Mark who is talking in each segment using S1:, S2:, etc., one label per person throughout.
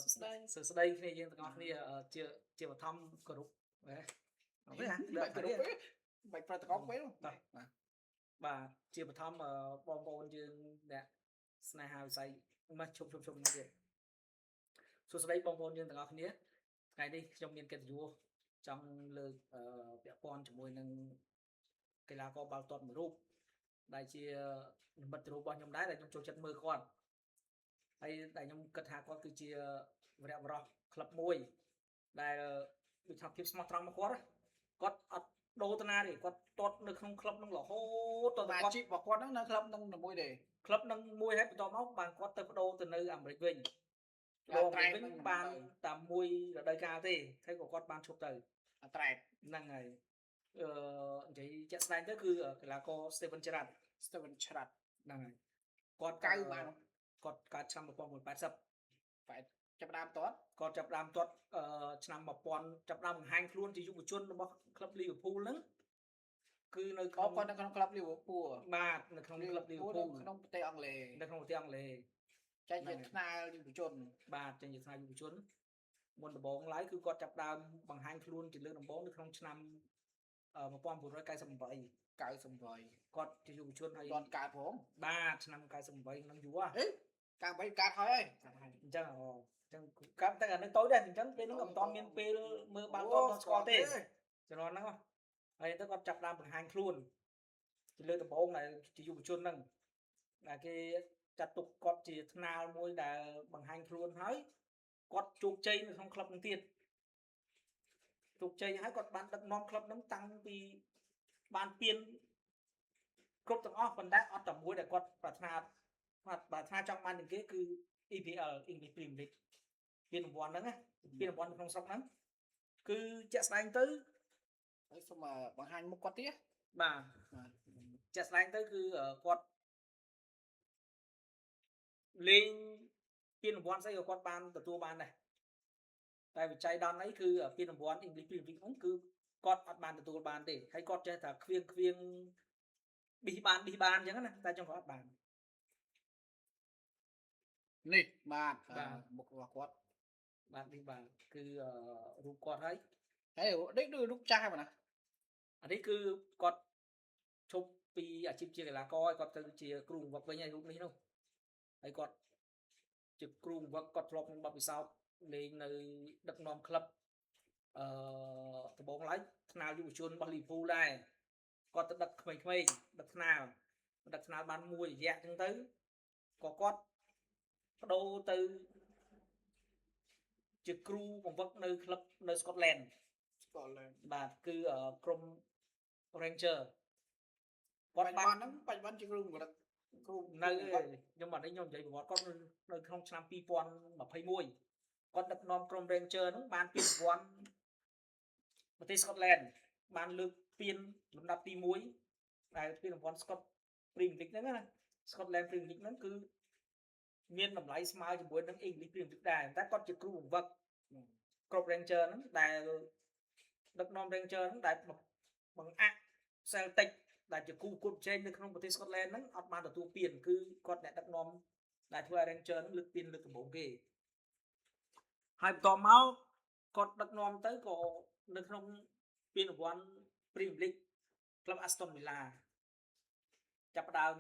S1: សួស្តី
S2: សួស្តីគ្នាយើងទាំងអស់គ្នាជាបឋមគោរពហ៎អត់ទេហ៎
S1: បាច់គ្រប់ទេបាច់ប្រតិកបទេ
S2: បាទបាទជាបឋមបងប្អូនយើងអ្នកស្នេហាវិស័យមកជុំជុំជុំទៀតសួស្តីបងប្អូនយើងទាំងអស់គ្នាថ្ងៃនេះខ្ញុំមានកិត្តិយសចង់លើកពាក់ព័ន្ធជាមួយនឹងកីឡាករបាល់ទាត់មួយរូបដែលជានិមិត្តរូបរបស់ខ្ញុំដែរដែលខ្ញុំចូលចិត្តមើលគាត់ហើយដែលខ្ញុំគិតថាគាត់គឺជាវរៈបុរសក្លឹបមួយដែលដូចថាភាពស្មោះត្រង់របស់គាត់ណាគាត់អត់ដូរទៅណាទេគាត់ទាត់នៅក្នុងក្លឹបនឹងរហូតត
S1: បាទ
S2: គាត់
S1: ជីបរបស់គាត់ហ្នឹងនៅក្លឹបហ្នឹងតែមួយទេ
S2: ក្លឹបនឹងមួយហើយបន្ទាប់មកបានគាត់ទៅបដូរទៅនៅអាមេរិកវិញដូរអាមេរិកវិញបានតែមួយរដូវកាលទេហើយក៏គាត់បានឈប់ទៅ
S1: អត្រែត
S2: ហ្នឹងហើយអឺនិយាយជាក់ស្ដែងទៅគឺកីឡាករ Steven Gerrard
S1: Steven Gerrard
S2: ហ្នឹងហើយគាត់
S1: កៅបាន
S2: គាត់កើតឆ្នាំ1980
S1: បែចាប់ដើមតត
S2: គាត់ចាប់ដើមទាត់ឆ្នាំ1000ចាប់ដើមបង្ហាញខ្លួនជាយុវជនរបស់ក្លឹប Liverpool ហ្នឹងគឺនៅ
S1: អូ
S2: ក្នុង
S1: គាត់នៅក្នុងក្លឹប Liverpool
S2: បាទនៅក្នុងក្លឹប Liverpool
S1: ក្នុងប្រទេសអង់គ្លេស
S2: នៅក្នុងប្រទេសអង់គ្លេស
S1: ចេញជាថ្នាលយុវជន
S2: បាទចេញជាថ្នាលយុវជនមុនដំបូងឡើយគឺគាត់ចាប់ដើមបង្ហាញខ្លួនជាលើកដំបូងនៅក្នុងឆ្នាំ1998
S1: 98
S2: គាត់ជាយុវជនហើយ
S1: ដនកើតផង
S2: បាទឆ្នាំ98ក្នុងយូរ
S1: ហេ98កើតហើយ
S2: អញ្ចឹងអូអញ្ចឹងកាប់តែអានឹងតូចដែរអញ្ចឹងពេលហ្នឹងក៏មិនតាន់មានពេលមើលបាល់ទាត់ស្គាល់ទេជំនាន់ហ្នឹងហើយទៅគាត់ចាប់ដើមបង្ហាញខ្លួនជាលើកដំបូងដែលជាយុវជនហ្នឹងដែលគេចាត់ទុកគាត់ជាថ្នាលមួយដែលបង្ហាញខ្លួនហើយគាត់ជោគជ័យនៅក្នុងក្លឹបហ្នឹងទៀតជោគជ័យហើយគាត់បានដឹកនាំក្លឹបហ្នឹងតាំងពីបានពៀនគ្រប់ទាំងអស់ប៉ុន្តែអត់តែមួយដែលគាត់ប្រាថ្នាប្រាថ្នាចង់បានជាងគេគឺ EPL English Premier League ពានរង្វាន់ហ្នឹងណាពានរង្វាន់នៅក្នុងស្រុកហ្នឹងគឺជាក់ស្ដែងទៅ
S1: ហើយសូមបង្ហាញមុខគាត់ទៀត
S2: បាទជាក់ស្ដែងទៅគឺគាត់លេងពានរង្វាន់ស្អីក៏គាត់បានទទួលបានដែរតែវិច័យដល់អីគឺពានរង្វាន់ English Premier League ហ្នឹងគឺគាត់អត់បានទទួលបានទេហើយគាត់ចេះតែខ្វៀងខ្វៀងប៊ីសបានប៊ីសបានអញ្ចឹងណាតែចុងក្រោយអត់បាន
S1: នេះបាទមុខរបស់គាត់
S2: បាទនេះបាទគឺរូបគាត់ហើយ
S1: ហើយនេះដូចរូបចាស់ហ្នឹងណា
S2: អានេះគឺគាត់ឈប់ពីអាជីពជាកីឡាករហើយគាត់ទៅជាគ្រូបង្វឹកវិញហើយរូបនេះនោះហើយគាត់ជាគ្រូបង្វឹកគាត់ធ្លាប់មានបទពិសោធន៍លេងនៅដឹកនាំក្លឹបអឺដំបងឡើយថ្នាលយុវជនរបស់លីវើពូលដែរគាត់ទៅដឹកក្មេងៗដឹកថ្នាលដឹកថ្នាលបានមួយរយៈអញ្ចឹងទៅក៏គាត់បដូរទៅជាគ្រូបង្វឹកនៅក្លឹបនៅស្កុតឡែន
S1: ស្កុតឡែន
S2: បាទគឺក្រុម Ranger
S1: គាត់បានហ្នឹងបច្ចុប្បន្នជាគ្រូបង្វឹកគ្រូ
S2: នៅខ្ញុំបាទនេះខ្ញុំនិយាយប្រវត្តិគាត់នៅក្នុងឆ្នាំ2021គាត់ដឹកនាំក្រុម Ranger ហ្នឹងបានពានរង្វាន់ប្រទេស Scotland បានលើកពានលំដាប់ទី1ដែលពានរង្វាន់ Scott Premier League ហ្នឹងណា Scotland Premier League ហ្នឹងគឺមានតម្លៃស្មើជាមួយនឹង English Premier League ដែរតែគាត់ជាគ្រូបង្វឹកក្រុម Ranger ហ្នឹងដែលដឹកនាំ Ranger ហ្នឹងដែលបង្អាក់ Celtic ដែលជាគូប្រកួតប្រជែងនៅក្នុងប្រទេស Scotland ហ្នឹងអត់បានទទួលពានគឺគាត់អ្នកដឹកនាំដែលធ្វើឲ្យ Ranger ហ្នឹងលើកពានលើកដំបូងគេហើយបន្ទាប់មកគាត់ដឹកនាំទៅក៏នៅក្នុងពានរង្វាន់ Premier League ក្លឹប Aston Villa ចាប់ផ្ដើម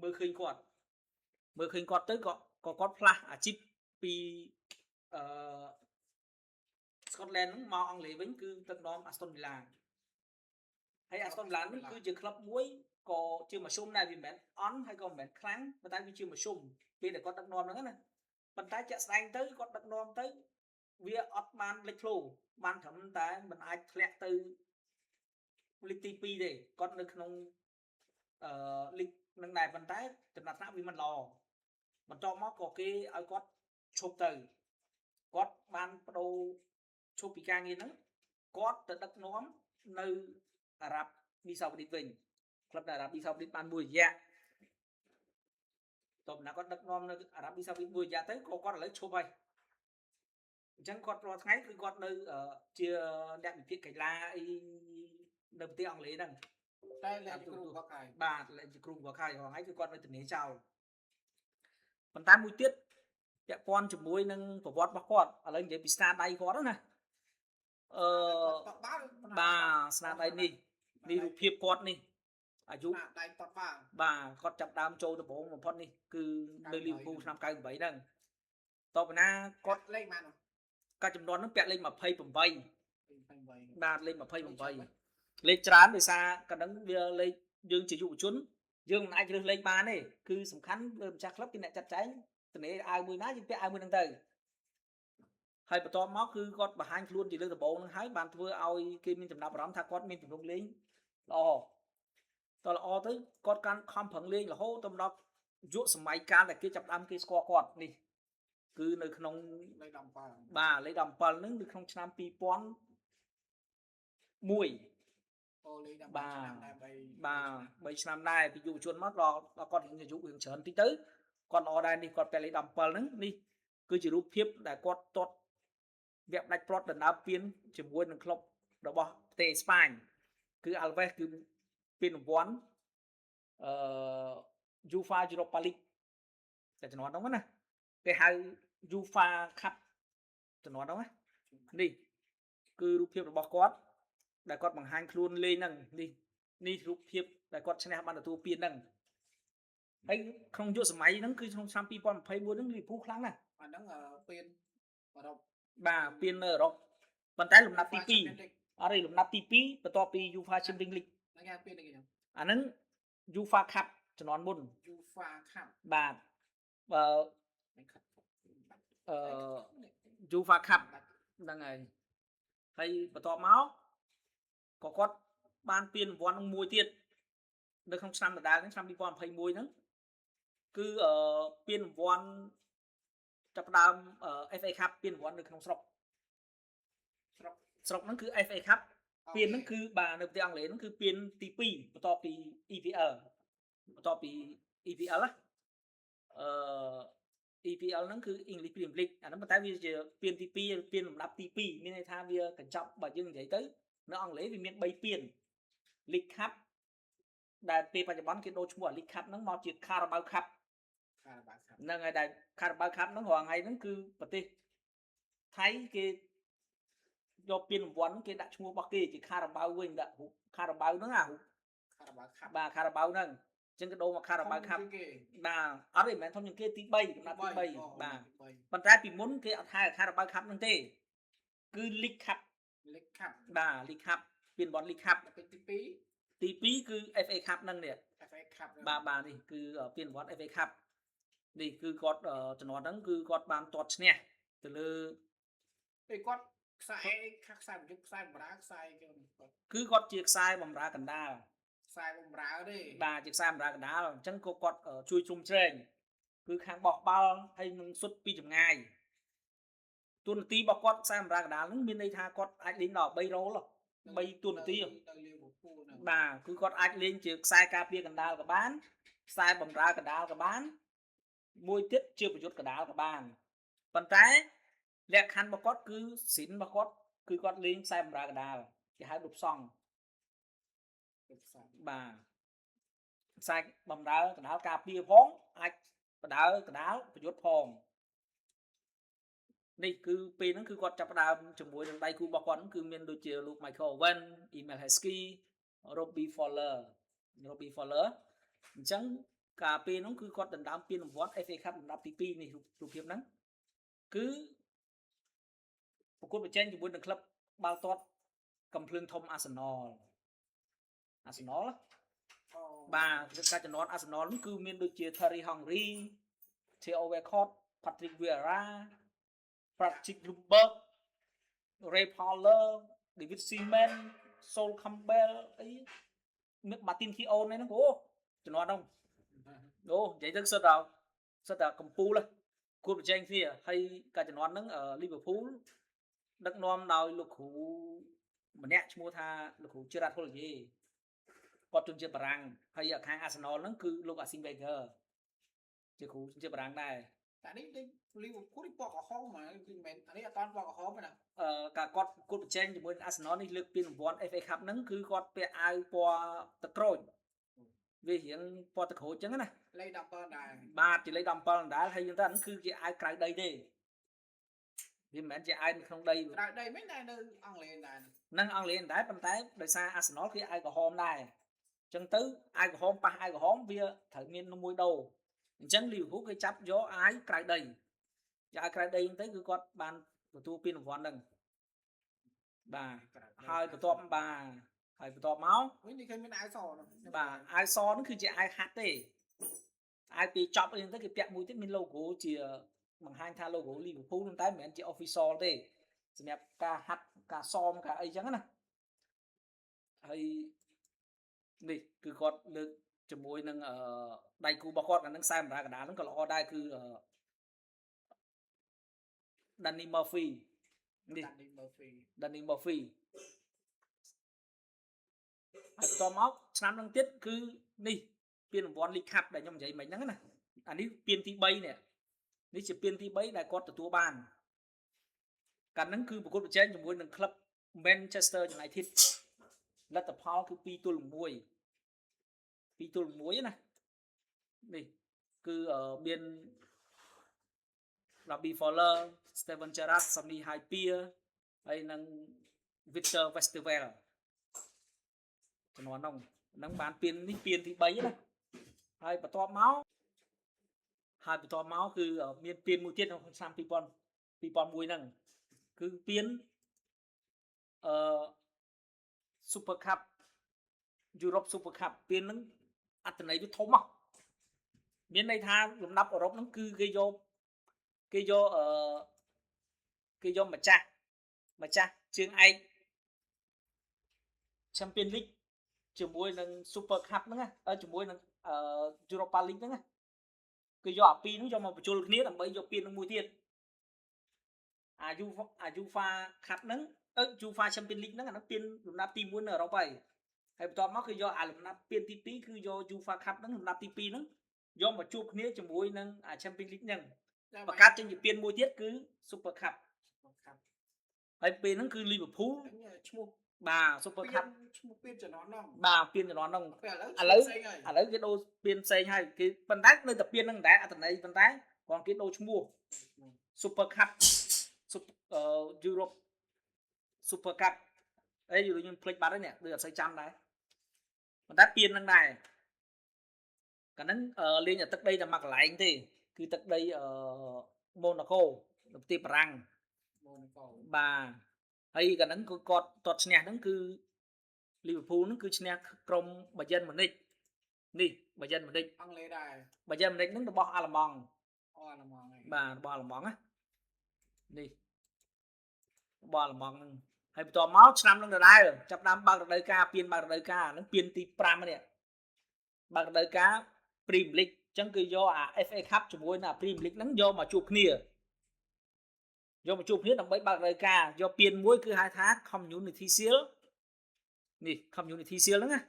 S2: មើលឃើញគាត់មើលឃើញគាត់ទៅក៏ក៏គាត់ផ្លាស់អាជីពពីអឺ Scotland ហ្នឹងមកអង់គ្លេសវិញគឺដឹកនាំ Aston Villa ហើយ Aston Villa នេះគឺជាក្លឹបមួយក៏ជាមធ្យមដែរវាមិនមែនអន់ហើយក៏មិនមែនខ្លាំងប៉ុន្តែវាជាមធ្យមពេលដែលគាត់ដឹកនាំហ្នឹងណាប៉ុន្តែជាក់ស្ដែងទៅគាត់ដឹកនាំទៅវាអត់បានលេចធ្លោបានត្រឹមតែមិនអាចធ្លាក់ទៅលីកទី2ទេគាត់នៅក្នុងអឺលីកនឹងដែរប៉ុន្តែចំណាត់ថ្នាក់វាមិនល្អបន្ទាប់មកក៏គេឲ្យគាត់ឈប់ទៅគាត់បានបដូរឈប់ពីការងារហ្នឹងគាត់ទៅដឹកនាំនៅអារ៉ាប់ប៊ីសាអូឌីតវិញក្លឹបនៅអារ៉ាប់ប៊ីសាអូឌីតបានមួយរយៈតបណាគាត់ដឹកនាំនៅអារ៉ាប់ប៊ីសាអូឌីតមួយរយៈទៅក៏គាត់ឥឡូវឈប់ហើយអញ្ចឹងគាត់រាល់ថ្ងៃគឺគាត់នៅជាអ្នកវិភាគកីឡាអីនៅប្រទេសអង់គ្លេសហ្នឹង
S1: តែលែងជាគ្រូបង្វឹកហើយ
S2: បាទលែងជាគ្រូបង្វឹកហើយរាល់ថ្ងៃគឺគាត់នៅធានាចោលប៉ុន្តែមួយទៀត ពាក់ព័ន្ធជាមួយនឹងប្រវត្តិរបស់គាត់ឥឡូវនិយាយពីស្នាដៃគាត់ណាអឺ
S1: តបាល់
S2: បាទស្នាដៃនេះនេះរូបភាពគាត់នេះអាយុ
S1: ស្នាដៃតបាល់
S2: បាទគាត់ចាប់ដើមចូលដំបូងបំផុតនេះគឺនៅលីវើពូលឆ្នាំ98ហ្នឹងតបណាគាត់
S1: លេខបាន
S2: កាលចំនួនហ្នឹងពាក់លេខ28
S1: 28
S2: បាទលេខ28លេខច្រើនដោយសារកាលហ្នឹងវាលេខយើងជាយុវជនយើងមិនអាចរើសលេខបានទេគឺសំខាន់លើម្ចាស់ក្លឹបគឺអ្នកចាត់ចែងតនេអាវមួយណាយើងពាក់អាវមួយហ្នឹងទៅហើយបន្ទាប់មកគឺគាត់បង្ហាញខ្លួនជាលើកដំបូងហ្នឹងហើយបានធ្វើឲ្យគេមានចំណាប់អារម្មណ៍ថាគាត់មានទំនុកលេងល្អតល្អទៅគាត់កាន់ខំប្រឹងលេងរហូតទៅដល់យុគសម័យកាលដែលគេចាប់ផ្ដើមគេស្គាល់គាត់នេះគឺនៅក្នុង
S1: លេខ17
S2: បាទលេខ17ហ្នឹងនៅក្នុងឆ្នាំ2001
S1: អូលេខ17ឆ្នាំដែរ3
S2: បាទ3ឆ្នាំដែរពីយុវជនមកដល់ដល់គាត់អាយុរៀងច្រើនតិចទៅគាត់ល្អដែរនេះគាត់ពាក់លេខ17ហ្នឹងនេះគឺជារូបភាពដែលគាត់ទាត់វគ្គផ្ដាច់ព្រាត់ដណ្ដើមពានជាមួយនឹងក្លឹបរបស់ប្រទេសអេស្ប៉ាញគឺ Alves គឺពានរង្វាន់អឺ UEFA Europa League តែជំនាន់ហ្នឹងណាគេហៅ UEFA Cup ជំនាន់ហ្នឹងណានេះគឺរូបភាពរបស់គាត់ដែលគាត់បង្ហាញខ្លួនលេងហ្នឹងនេះនេះរូបភាពដែលគាត់ឈ្នះបានទទួលពានហ្នឹងហើយក្នុងយុគសម័យហ្នឹងគឺក្នុងឆ្នាំ2021ហ្នឹងលីវើពូលខ្លាំងណាស់
S1: អាហ្នឹងពានអឺរ៉ុប
S2: បាទពាននៅអឺរ៉ុបប៉ុន្តែលំដាប់ទី2អត់ទេលំដាប់ទី2បន្ទាប់ពី UEFA Champions League
S1: ហ្នឹងគេពាននេះគេ
S2: អាហ្នឹង UEFA Cup ជំនាន់មុន
S1: UEFA Cup
S2: បាទបើ
S1: មិនខាត់
S2: អឺ UEFA Cup ហ្នឹងហើយហើយបន្ទាប់មកក៏គាត់បានពានរង្វាន់នឹងមួយទៀតនៅក្នុងឆ្នាំដដែលហ្នឹងឆ្នាំ2021ហ្នឹងគឺអឺពានរង្វាន់ចាប់ផ្ដើម FA Cup ពានរង្វាន់នៅក្នុងស្រុក
S1: ស្រុក
S2: ស្រុកហ្នឹងគឺ FA Cup ពានហ្នឹងគឺបាទនៅប្រទេសអង់គ្លេសហ្នឹងគឺពានទី2បន្ទាប់ពី EPL បន្ទាប់ពី EPL ណាអឺ EPL ហ្នឹងគឺ English Premier League អាហ្នឹងប៉ុន្តែវាជាពានទី2ពានលំដាប់ទី2មានន័យថាវាកញ្ចប់បើយើងនិយាយទៅនៅអង់គ្លេសវាមាន3ពាន League Cup ដែលពេលបច្ចុប្បន្នគេដូរឈ្មោះអា League Cup ហ្នឹងមកជា Carabao Cup
S1: Carabao Cup
S2: ហ្នឹងហើយដែល Carabao Cup ហ្នឹងរាល់ថ្ងៃហ្នឹងគឺប្រទេសថៃគេយកពានរង្វាន់គេដាក់ឈ្មោះរបស់គេជា Carabao វិញដាក់រូប Carabao ហ្នឹងអារូប
S1: Carabao Cup
S2: បាទ Carabao ហ្នឹងអញ្ចឹងគេដូរមក Carabao Cup
S1: គេ
S2: បាទអត់ទេមិនមែនធំជាងគេទី3កំណត់ទី3បាទប៉ុន្តែពីមុនគេអត់ហៅ Carabao Cup ហ្នឹងទេគឺ League Cup
S1: League Cup
S2: បាទ League Cup ពានរង្វាន់ League Cup
S1: ដល់ពេលទី
S2: ទី2គឺ FA Cup ហ្នឹងនេះ
S1: 2 FA Cup
S2: បាទបាទនេះគឺពានរង្វាន់ FA Cup នេះគឺគាត់ជំនាន់ហ្នឹងគឺគាត់បានទាត់ឈ្នះទៅលើ
S1: ពេលគាត់ខ្សែខ្សែប្រយុទ្ធខ្សែបម្រើខ្សែគេគាត់
S2: គឺគាត់ជាខ្សែបម្រើកណ្ដាល
S1: ខ្សែបម្រើទេ
S2: បាទជាខ្សែបម្រើកណ្ដាលអញ្ចឹងក៏គាត់ជួយជ្រោមជ្រែងគឺខាងបោះបាល់ហើយនឹងសុទ្ធពីចម្ងាយតួនាទីរបស់គាត់ខ្សែបម្រើកណ្ដាលហ្នឹងមានន័យថាគាត់អាចលេងដល់3រ៉ូល3តួនាទី
S1: នៅលីវើពូលហ្នឹង
S2: បាទគឺគាត់អាចលេងជាខ្សែការពារកណ្ដាលក៏បានខ្សែបម្រើកណ្ដាលក៏បានមួយទៀតជាប្រយុទ្ធកណ្ដាលក៏បានប៉ុន្តែលក្ខខណ្ឌរបស់គាត់គឺស៊ីនរបស់គាត់គឺគាត់លេងខ្សែបម្រើកណ្ដាលគេហៅដប់សង់
S1: ខ្សែ
S2: បាទខ្សែបំរើកណ្ដាលការពារផងអាចបដើកណ្ដាលប្រយុទ្ធផងនេះគឺពេលហ្នឹងគឺគាត់ចាប់ផ្ដើមជាមួយនឹងដៃគូរបស់គាត់ហ្នឹងគឺមានដូចជាលោក Michael Owen, Emil Heskey, Robbie Fowler Robbie Fowler អញ្ចឹងកាលពេលហ្នឹងគឺគាត់ដណ្ដើមពានរង្វាន់ FA Cup លំដាប់ទី2នេះរូបភាពហ្នឹងគឺប្រកួតប្រជែងជាមួយនឹងក្លឹបបាល់ទាត់កំភ្លើងធំ Arsenal Arsenal
S1: អូ
S2: បាទការចំនួនអាសនលនេះគឺមានដូចជា Thierry Henry, Theo Walcott, Patrick Vieira, Patrick Lumberg, Ray Parlour, David Seaman, Sol Campbell អីមាន Martin Keown ហ្នឹងអូចំនួនហ្នឹងអូនិយាយទៅសុទ្ធតែសុទ្ធតែកំពូលគួរប្រជែងគ្នាហើយការចំនួនហ្នឹង Liverpool ដឹកនាំដោយលោកគ្រូម្នាក់ឈ្មោះថាលោកគ្រូ Gerard Houllier គាត់ជនជាតិបារាំងហើយខាងអាសនលហ្នឹងគឺលោកអាស៊ីនវេហ្គើជាគ្រូជនជាតិបារាំងដែរ
S1: តែនេះដូចលីវើពូលនេះពណ៌ក្រហមហ្មងគឺមិនមែនអានេះអត់តាន់ពណ៌ក្រហមទេណា
S2: អឺការគាត់គួតប្រជែងជាមួយនឹងអាសនលនេះលើកពានរង្វាន់ FA Cup ហ្នឹងគឺគាត់ពាក់អាវពណ៌ទឹកក្រូច វារៀងពណ៌ទឹកក្រូចអញ្ចឹងណា
S1: លេខ17ដែរ។
S2: បាទជាលេខ17ដដែលហើយយើងទៅអាហ្នឹងគឺជាអាវក្រៅដីទេវាមិនមែនជាអាវនៅក្នុងដី
S1: ក្រៅដីមិនដែរនៅអង់គ្លេសដែរ
S2: នឹងអង់គ្លេសដែរប៉ុន្តែដោយសារអាសនលគេអាវក្រហមដែរអញ្ចឹងទៅអាវក្រហមប៉ះអាវក្រហមវាត្រូវមានមួយដូរអញ្ចឹងលីវើពូលគេចាប់យកអាវក្រៅដីយកអាវក្រៅដីហ្នឹងទៅគឺគាត់បានទទួលពានរង្វាន់ហ្នឹងបាទហើយបន្ទាប់បាទហើយបន្ទាប់មក
S1: វិញនេះឃើញមានអាវសនោះ
S2: បាទអាវសហ្នឹងគឺជាអាវហាត់ទេអាវពីចប់អីហ្នឹងទៅគេពាក់មួយទៀតមាន logo ជាបង្ហាញថា logo Liverpool ប៉ុន្តែមិនមែនជា official ទេសម្រាប់ការហាត់ការសមការអីចឹងណាហើយនេះគឺគាត់លើកជាមួយនឹងអឺដៃគូរបស់គាត់អាហ្នឹងខ្សែបម្រើកណ្ដាលហ្នឹងក៏ល្អដែរគឺអឺ Danny Murphy នេះ
S1: Danny Murphy
S2: Danny Murphy ហើយបន្តមកឆ្នាំហ្នឹងទៀតគឺនេះពានរង្វាន់ League Cup ដែលខ្ញុំនិយាយមិញហ្នឹងណាអានេះពានទី3នេះនេះជាពានទី3ដែលគាត់ទទួលបានកាលហ្នឹងគឺប្រកួតប្រជែងជាមួយនឹងក្លឹប Manchester United លទ្ធផលគឺ2ទល់1 2ទល់1ណានេះគឺអឺមាន Robbie Fowler, Steven Gerrard, Sami Hyypiä ហើយនិង Victor Westerveld ជំនាន់ហ្នឹងហ្នឹងបានពាននេះពានទី3ណាហើយបន្ទាប់មកហើយបន្ទាប់មកគឺមានពានមួយទៀតក្នុងឆ្នាំ2000 2001ហ្នឹងគឺពានអឺ Super Cup Europe Super Cup ពានហ្នឹងអត្ថន័យវាធំហ៎មានន័យថាលំដាប់អឺរ៉ុបហ្នឹងគឺគេយកគេយកអឺគេយកម្ចាស់ម្ចាស់ជើងឯក Champion League ជាមួយនឹង Super Cup ហ្នឹងណាអឺជាមួយនឹងអឺ Europa League ហ្នឹងណាគេយកអាពីរហ្នឹងយកមកបញ្ជុលគ្នាដើម្បីយកពានហ្នឹងមួយទៀតអា U អា UEFA Cup ហ្នឹងអឺ UEFA Champion League ហ្នឹងអាហ្នឹងពានលំដាប់ទី1នៅអឺរ៉ុបហើយហើយបន្ទាប់មកគឺយកអាលំដាប់ពានទី2គឺយក UEFA Cup ហ្នឹងលំដាប់ទី2ហ្នឹងយកមកជួបគ្នាជាមួយនឹងអា Champion League ហ្នឹងបង្កើតចេញជាពានមួយទៀតគឺ Super Cup
S1: ครับ
S2: ហើយពេលហ្នឹងគឺ Liverpool
S1: ឈ្មោះ
S2: បាទ Super
S1: ពា
S2: Cup
S1: នឈ្មោះពានជំនាន់ហ្នឹង
S2: បាទពានជំនាន់ហ្នឹង
S1: ពេលឥឡូវ
S2: ឥឡូវ
S1: ផ្សេងហើយ
S2: ឥឡូវគេដូរពានផ្សេងហើយគេប៉ុន្តែនៅតែពានហ្នឹងដែរអត្ថន័យប៉ុន្តែគ្រាន់គេដូរឈ្មោះ Super Cup Super អឺ Europe Super Cup អីយូរខ្ញុំភ្លេចបាត់ហើយនេះដូចអត់សូវចាំដែរប៉ុន្តែពានហ្នឹងដែរកាលហ្នឹងអឺលេងតែទឹកដីតែមួយកន្លែងទេគឺទឹកដីអឺម៉ូណាកូនៅប្រទេសបារាំង
S1: ម៉ូណាកូ
S2: បាទហើយកាលហ្នឹងគឺគាត់ទាត់ឈ្នះហ្នឹងគឺលីវើពូលហ្នឹងគឺឈ្នះក្រុមបាយ៉ិនម៉ូនិចនេះបាយ៉ិនម៉ូនិច
S1: អង់គ្លេសដែរ
S2: បាយ៉ិនម៉ូនិចហ្នឹងរបស់អាល្លឺម៉ង់
S1: អូអាល្លឺម៉ង់ហើយ
S2: បាទរបស់អាល្លឺម៉ង់ណានេះរបស់អាល្លឺម៉ង់ហ្នឹងហើយបន្ទាប់មកឆ្នាំហ្នឹងដដែលចាប់ផ្ដើមបើករដូវកាលពានបើករដូវកាលហ្នឹងពានទី5នេះបើករដូវកាល Premier League អញ្ចឹងគឺយកអា FA Cup ជាមួយនឹងអា Premier League ហ្នឹងយកមកជួបគ្នាយកមកជួបគ្នាដើម្បីបើករដូវកាលយកពានមួយគឺហៅថា Community Shield នេះ Community Shield ហ្នឹងណា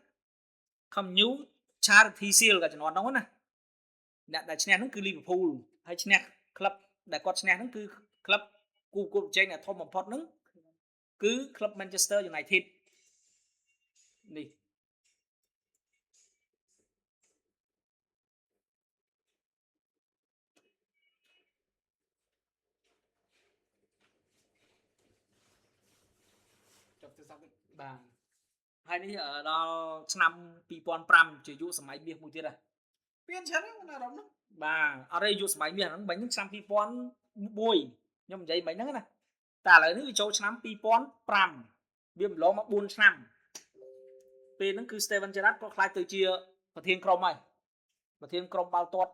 S2: Community Charity Shield ក៏ជំនាន់ហ្នឹងណាអ្នកដែលឈ្នះហ្នឹងគឺ Liverpool ហើយឈ្នះក្លឹបដែលគាត់ឈ្នះហ្នឹងគឺក្លឹបគូប្រកួតប្រជែងដែលធំបំផុតហ្នឹងគឺក្លឹប Manchester United នេះ
S1: ចប់ទៅសពវិញ
S2: បាទហើយនេះអឺដល់ឆ្នាំ2005ជាយុគសម័យមាសមួយទៀតហ៎
S1: ពានច្រើនណាស់នៅអឺរ៉ុបនោះ
S2: បាទអត់ទេយុគសម័យមាសហ្នឹងមិញហ្នឹងឆ្នាំ2001ខ្ញុំនិយាយមិញហ្នឹងណាតែឥឡូវនេះវាចូលឆ្នាំ2005វាម្លងមក4ឆ្នាំពេលហ្នឹងគឺ Steven Gerrard ក៏ក្លាយទៅជាប្រធានក្រុមហើយប្រធានក្រុមបាល់ទាត់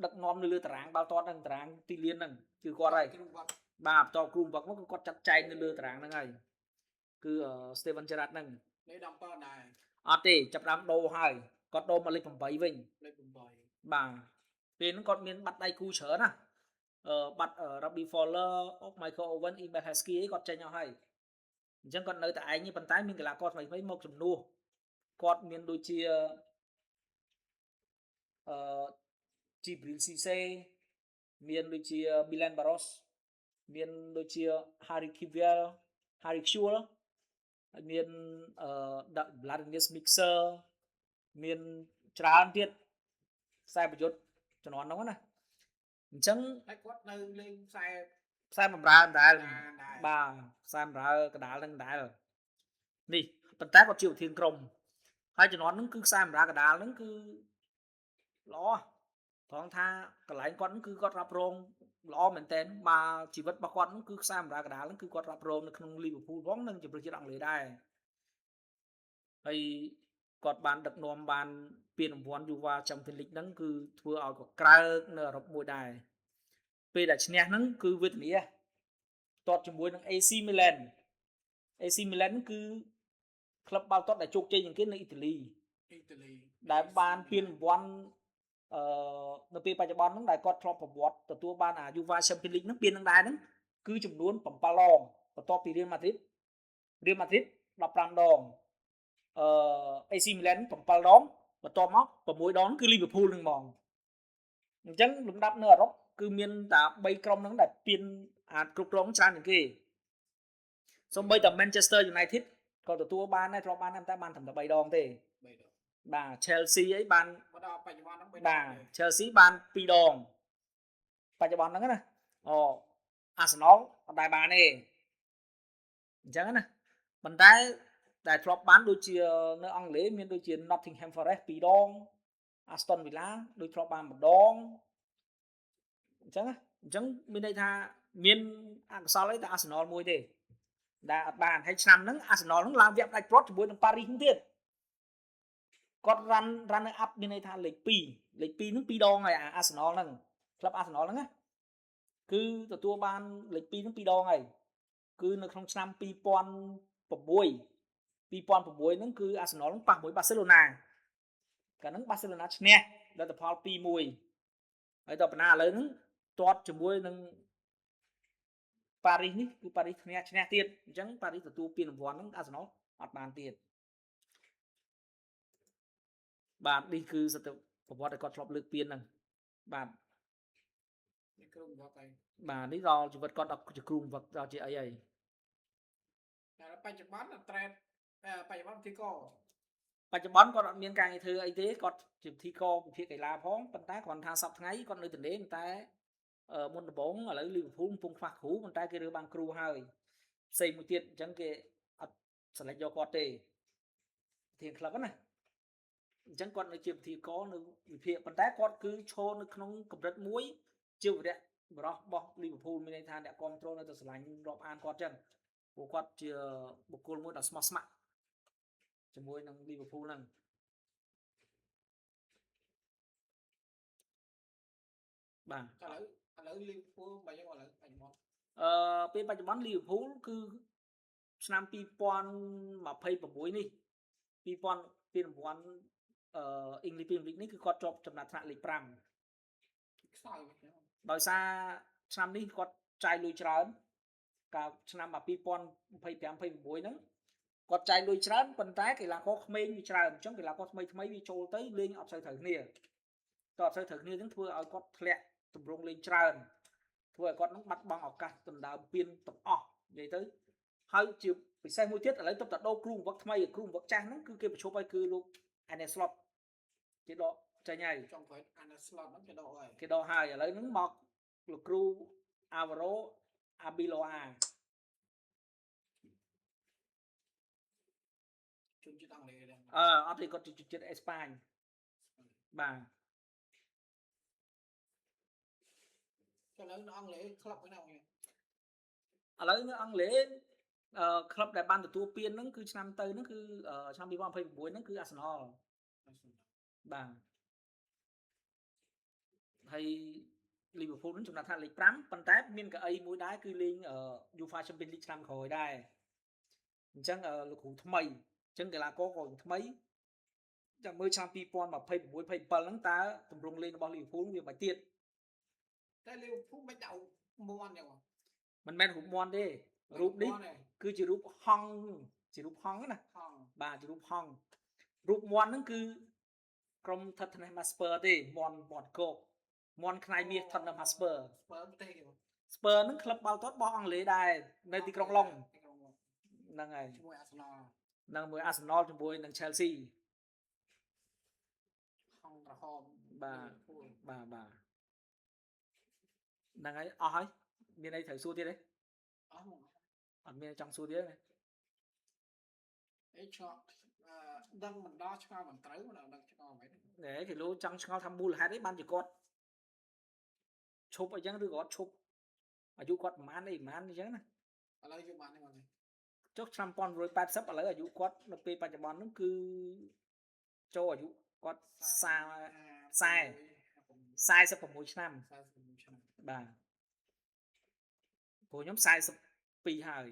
S2: ដឹកនាំនៅលើតារាងបាល់ទាត់ហ្នឹងតារាងទីលានហ្នឹងគឺគាត់ហើយ
S1: គ្រូវត្ត
S2: បាទបន្ទាប់គ្រូបង្វឹកមកគឺគាត់ចាត់ចែងនៅលើតារាងហ្នឹងហើយគឺ Steven Gerrard ហ្នឹង
S1: លេខ17ដែរ
S2: អត់ទេចាប់ផ្ដើមដូរហើយគាត់ដូរមកលេខ8វិញ
S1: លេខ8
S2: បាទពេលហ្នឹងគាត់មានបាត់ដៃគូច្រើនណាអឺបាត់ Robbie Fowler, Michael Owen, Emile Heskey អីគាត់ចេញអស់ហើយអញ្ចឹងគាត់នៅតែឯងទេប៉ុន្តែមានកីឡាករថ្មីៗមកជំនួសគាត់មានដូចជាអឺ Djibril Cissé មានដូចជា Milan Baros មានដូចជា Harry Kewell Harry Kewell ហើយមានអឺ Vladimir Mixer មាន ច្រើនទៀតខ្សែប្រយុទ្ធជំនាន់ហ្នឹងណាអញ្ចឹង
S1: តែគាត់នៅលេងខ្សែ
S2: ខ្សែបំរើដែរ
S1: ដែរ
S2: បាទខ្សែបំរើកដាលហ្នឹងដែរនេះប៉ុន្តែគាត់ជាប្រធានក្រុមហើយជំនាន់ហ្នឹងគឺខ្សែបំរើកដាលហ្នឹងគឺល្អត្រង់ថាកន្លែងគាត់ហ្នឹងគឺគាត់រ៉ាប់រងល្អមែនតើបាទជីវិតរបស់គាត់ហ្នឹងគឺខ្សែបំរើកដាលហ្នឹងគឺគាត់រ៉ាប់រងនៅក្នុង Liverpool ផងនិងជម្រើសជាតិអង់គ្លេសដែរហើយគាត់បានដឹកនាំបានពានរង្វាន់ UEFA Champions League ហ្នឹងគឺធ្វើឲ្យក៏ក្រើកនៅអឺរ៉ុបមួយដែរពេលដែលឈ្នះហ្នឹងគឺវេទនាទាត់ជាមួយនឹង AC Milan AC Milan ហ្នឹងគឺក្លឹបបាល់ទាត់ដែលជោគជ័យជាងគេនៅអ៊ីតាលី
S1: អ៊ីតាលី
S2: ដែលបានពានរង្វាន់អឺនៅពេលបច្ចុប្បន្នហ្នឹងដែលគាត់ធ្លាប់ប្រវត្តិទទួលបានអា UEFA Champions League ហ្នឹងពានហ្នឹងដែរហ្នឹងគឺចំនួន7ដងបន្ទាប់ពី Real Madrid Real Madrid 15ដងអឺ AC Milan 7ដងបន្ទាប់មក6ដងគឺ Liverpool ហ្នឹងហ្មងអញ្ចឹងលំដាប់នៅអឺរ៉ុបគឺមានតែ3ក្រុមហ្នឹងដែលពានអាចគ្រប់គ្រងច្រើនជាងគេសូម្បីតែ Manchester United ក៏ទទួលបានដែរធ្លាប់បានដែរតែបានត្រឹមតែ3ដងទេ
S1: 3ដង
S2: បាទ Chelsea អីបាន
S1: មកដល់បច្ចុប្បន្នហ្នឹង3ដង
S2: បាទ Chelsea បាន2ដងបច្ចុប្បន្នហ្នឹងណាអូ Arsenal អត់ដែលបានទេអញ្ចឹងណាប៉ុន្តែដែលធ្លាប់បានដូចជានៅអង់គ្លេសមានដូចជា Nottingham Forest 2ដង Aston Villa ដូចធ្លាប់បានម្ដងអញ្ចឹងណាអញ្ចឹងមានន័យថាមានអកុសលអីតែ Arsenal មួយទេដែលអត់បានហើយឆ្នាំហ្នឹង Arsenal ហ្នឹងឡើងវគ្គផ្ដាច់ព្រាត់ជាមួយនឹង Paris ហ្នឹងទៀតគាត់ runner up មានន័យថាលេខ2លេខ2ហ្នឹង2ដងហើយអា Arsenal ហ្នឹងក្លឹប Arsenal ហ្នឹងណាគឺទទួលបានលេខ2ហ្នឹង2ដងហើយគឺនៅក្នុងឆ្នាំ2006 2006ហ្នឹងគឺ Arsenal ហ្នឹងប៉ះមួយ Barcelona កាលហ្នឹង Barcelona ឈ្នះលទ្ធផល2-1ហើយដល់បណ្ណាឥឡូវហ្នឹងទាត់ជាមួយនឹងប៉ារីសនេះគឺប៉ារីសឈ្នះឈ្នះទៀតអញ្ចឹងប៉ារីសទទួលពានរង្វាន់ហ្នឹង Arsenal អត់បានទៀតបាទនេះគឺសត្វប្រវត្តិដែលគាត់ធ្លាប់លើកពានហ្នឹងបាទ
S1: នេះគ្រូបង្វឹកហើយ
S2: បាទនេះដល់ជីវិតគាត់ដល់ជាគ្រូបង្វឹកដល់ជាអីហើយ
S1: តែបច្ចុប្បន្នត្រេតបច្ចុប្បន្នទីក
S2: បច្ចុប្បន្នគាត់អត់មានការងារធ្វើអីទេគាត់ជាពិធីករវិភាគកីឡាផងប៉ុន្តែគ្រាន់ថាសប្តាហ៍ថ្ងៃគាត់នៅទន្លេប៉ុន្តែអឺមុនដំបូងឥឡូវលីវើពូលកំពុងខ្វះគ្រូប៉ុន្តែគេរើសបានគ្រូហើយផ្សេងមួយទៀតអញ្ចឹងគេអត់ select យកគាត់ទេប្រធានក្លឹបណាអញ្ចឹងគាត់នៅជាពិធីករនៅវិភាគប៉ុន្តែគាត់គឺឈរនៅក្នុងកម្រិតមួយជាវរៈបរោះរបស់លីវើពូលមានន័យថាអ្នកគ្រប់គ្រងនៅតែស្រឡាញ់រាប់អានគាត់ចឹងព្រោះគាត់ជាបុគ្គលមួយដ៏ស្មោះស្ម័គ្រជាមួយនឹងលីវើពូលហ្នឹងបាទ
S1: ឥឡូវឥឡូវលីវើពូលបើយើងឥឡូវបច្ចុប្បន្ន
S2: អឺពេលបច្ចុប្បន្នលីវើពូលគឺឆ្នាំ2026នេះ2000ពានរង្វាន់អឺ English Premier League នេះគឺគាត់ជាប់ចំណាត់ថ្នាក់លេខ5
S1: ខ្សោយវិញ
S2: ដោយសារឆ្នាំនេះគាត់ចាយលុយច្រើនកាលឆ្នាំ2025 26ហ្នឹងគាត់ចាយលុយច្រើនប៉ុន្តែកីឡាករក្មេងវាច្រើនអញ្ចឹងកីឡាករថ្មីថ្មីវាចូលទៅលេងអត់សូវត្រូវគ្នាតើអត់សូវត្រូវគ្នាអញ្ចឹងធ្វើឲ្យគាត់ធ្លាក់ទម្រង់លេងច្រើនធ្វើឲ្យគាត់នឹងបាត់បង់ឱកាសដណ្ដើមពានទាំងអស់និយាយទៅហើយជាពិសេសមួយទៀតឥឡូវទើបតែដូរគ្រូបង្វឹកថ្មីគ្រូបង្វឹកចាស់ហ្នឹងគឺគេប្រឈប់ឲ្យគឺលោក Arne Slot គេដកចេញហើយ
S1: ចុងក្រោយអានស្លតហ្នឹងគេដកហើយ
S2: គេដកហើយឥឡូវហ្នឹងមកលោកគ្រូ Alvaro Arbeloa
S1: ជនជាតិអង់គ្លេសដែរ
S2: អឺអត់ទេគាត់ជាជនជាតិអេស្ប៉ាញបាទ
S1: ឥឡូវនៅអង់គ្លេសក្លឹបឯណាវិញ
S2: ឥឡូវនៅអង់គ្លេសអឺក្លឹបដែលបានទទួលពានហ្នឹងគឺឆ្នាំទៅហ្នឹងគឺឆ្នាំ2026ហ្នឹងគឺ Arsenal បាទហើយ Liverpool ហ្នឹងចំណាត់ថ្នាក់លេខ5ប៉ុន្តែមានកៅអីមួយដែរគឺលេង UEFA Champions League ឆ្នាំក្រោយដែរអញ្ចឹងលោកគ្រូថ្មីអញ្ចឹងកីឡាករក៏ថ្មីចាំមើលឆ្នាំ2026 27ហ្នឹងតើទម្រង់លេងរបស់ Liverpool វាមិនទៀត
S1: តែលីវើពូលមិនដាក់មាន់ចឹង
S2: មិនមែនរូបមន្តទេរូបនេះគឺជារូបហង្សជារូបហង្សណា
S1: ហង
S2: បាទជារូបហង្សរូបមន្តហ្នឹងគឺក្រុម Tottenham Hotspur ទេមន្តមន្តគោកមន្តខ្នាយមាស Tottenham Hotspur
S1: ស្ពើទេគេ
S2: Spur ហ្នឹងក្លឹបបាល់ទាត់របស់អង់គ្លេសដែរនៅទីក្រុងឡុងហ្នឹងហើយ
S1: ជាមួយអាសនល
S2: នឹងមួយ Arsenal ជាមួយនឹង Chelsea
S1: ក្រហម
S2: បាទ
S1: ពូល
S2: បាទបាទហ្នឹងហើយអស់ហើយមានអីត្រូវសួរទៀតទេ
S1: អស់មក
S2: អត់មានចង់សួរទៀតទេ
S1: អីឆ្ងល់អឺដឹងមិនដល់ឆ្ងល់មិនត្រូវមិនដល់ដឹងឆ្ងល់មិន
S2: ណែគេលោកចង់ឆ្ងល់ថាមូលហេតុអីបានជាគាត់ឈប់អីចឹងឬក៏គាត់ឈប់អាយុគាត់ប្រហែលអីប្រហែលអញ្ចឹងណា
S1: ឥឡូវយកបានទេមកនេះ
S2: ចុះឆ្នាំ1980ឥឡូវអាយុគាត់នៅពេលបច្ចុប្បន្នហ្នឹងគឺចូលអាយុគាត់46ឆ្នាំ
S1: 46ឆ្នាំ
S2: បាទព្រោះខ្ញុំ42ហើយ